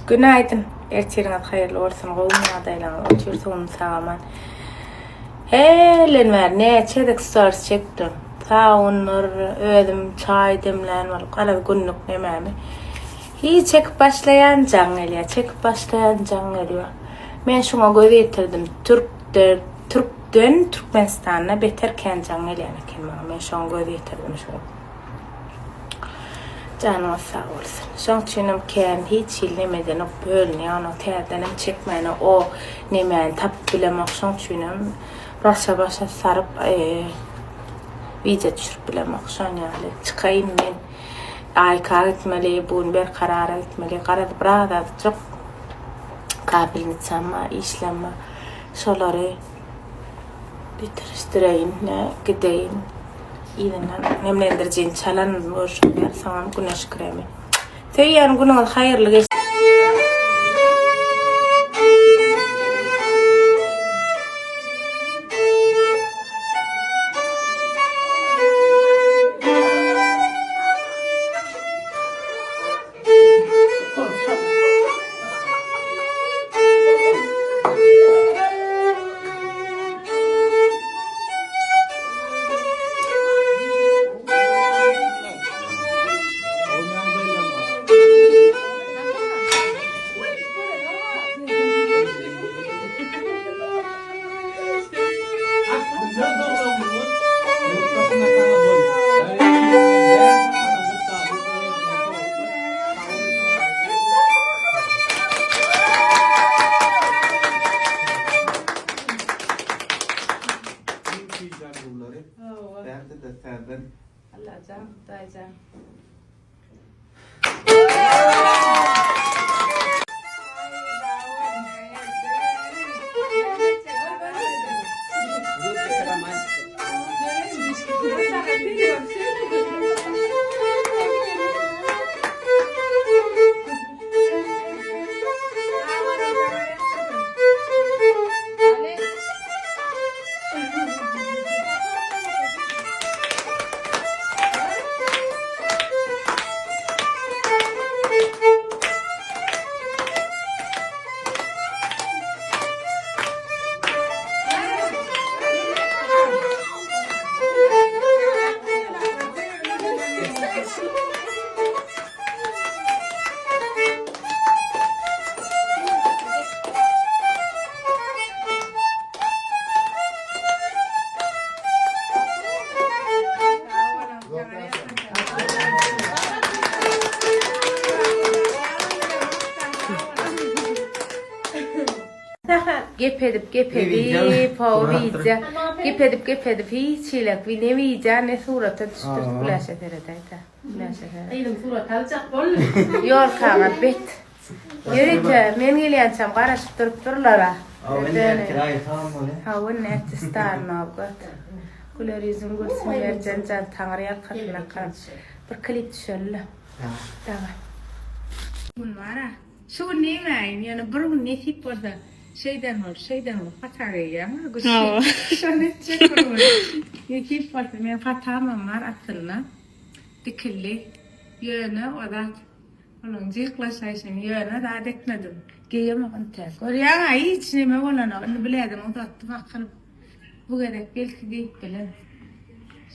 Günaýdyn. Ertiriňiz haýyrly bolsun. Gowumy ýagdaýlaryňyz? Otyrsyňyzmy sag-aman? Hälden bäri näçe gezek stories çekdim. Sabunlar, özüm çaý demlän bolup, garaz günlük nemämi. Hiç çekip başlaýan jaň gelýär, çekip başlaýan jaň gelýär. Men şuňa göz ýetirdim. Türkde, türkden Türkmenistanda beter kän jaň gelýän eken maňa. Men şoňa göz ýetirdim şu gün. Janyňyz sag bolsun. Şoň üçinem kän hiç hili nemedenok bölünýänok täzedenem çekmäne o nemäni tapyp bilemok şoň üçinem başa başa saryp wideo düşürip bilemok şon ýaly çykaýyn men Aýka gitmeli bu gün Berkarara gitmeli garaz biraz azjyk kapelnitsam bar işlem bar şolary Bitirişdireýin, nä, gideýin. Yzyndan nemlendirijini çalan görşüňiz ýaly, soňam güneş kremi. Söýýän günüňiz haýyrly geçsin. Allajan, Hudaýjan. Gep edip gep edip hawa wideo gep edip gep edip hiç hili ne wideo ne surata düşdürt güläşe seredäýdä güläşe seret. Gyzym surat aljak boldy. Ýolkaňa bet. Ýörite men gelýänçäm garaşyp durupdyrlar-a. Hawa indi ertir aýsam bolýar. Hawa indi ertir star nowgod. Güler ýüzüň gülsün Merjen jan Taňry ýalkasyn akam. Bir klip düşeli-le. Daway. Gün bar-a. Şu gün diýmäýin, ýöne bir gün nesip bolsa şeýden bol, şeýden bol fata geýýäň-a Gülşi. Şony etjek bir gün. Nesip bolsa meň fatamam bar aslynda. Dikildi. Ýöne o zat Olaň jyklaşaýşyny ýöne zat etmedim. Geýemok intäk. Görýäň-ä hiç neme bolanok. Indi bilädim uzatdy bakylyp. Bu gezek belki geýip biler.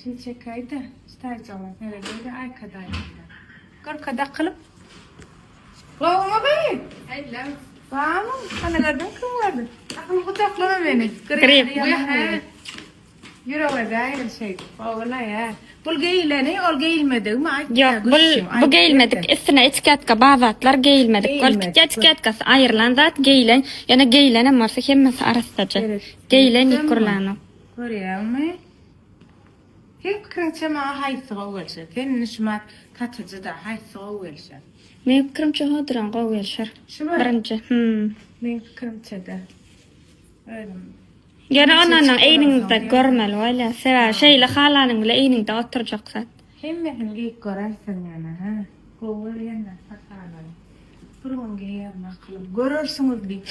Şuny çekäý-de, şu taýjygyna seredeý-de Aýka daýymda. Gorka dakylyp. Gowumy gyz? Hellem. Barmy? Hany gördüň kim gördü? Akyl gujaklama meni. Grip. Ýürege dägil şeýdip. Ogulaý-a. Bul geýileni, ol geýilmedigimi aýt. Ýok, bul bu geýilmedik. Üstüne etiketka bar zatlar geýilmedik. Ol etiketkasy aýrylan zat geýilen, ýöne geýilenem bolsa hemmesi arassaja. Geýilen ýük gurlanok. Görýäňmi? Seň pikiriňçe maňa haýsy gowy gelişer? Sen indi şumat satyjy-da, haýsy gowy gelişer? Meň pikirimçe Hodran gowy gelişer. Şumy? Birinji, hum. Meň pikirimçe-de. Özüm Ýöne ondan eýniňizde görmeli bolýar. Sebäbi şeýle halanyň bile eýniňde oturjak zat. Hemmesini geýip görersiň ýöne hä. Gowy görýänler sakalary. Bir gün geýerin akylym. Görersiňiz diýip.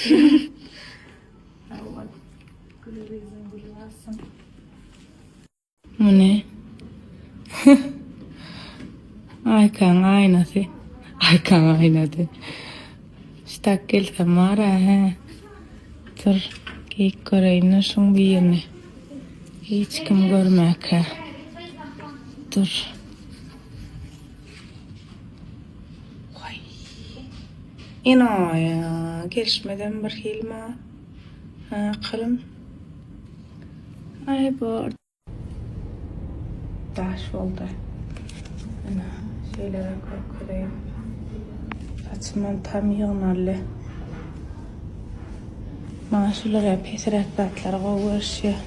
Sag bol. Güler ýüzüň gül bolsun. Muny Aýkaň aýnasy. Aýkaň aýnasy. Ştak gelsem bar-a, hä. Dur, geýip göreýin-le şuň birini. Hiç kim görmäkä. Dur. Waý. Inoýa, gelişmedem bir hili maňa. Hä, kylym. Aý, bor. Daş boldy. Ine, şeýleräk görkezeýin. Saçymam tam ýygnaldy. Maňa şular ýaly pesräk zatlary gowy görüşýär.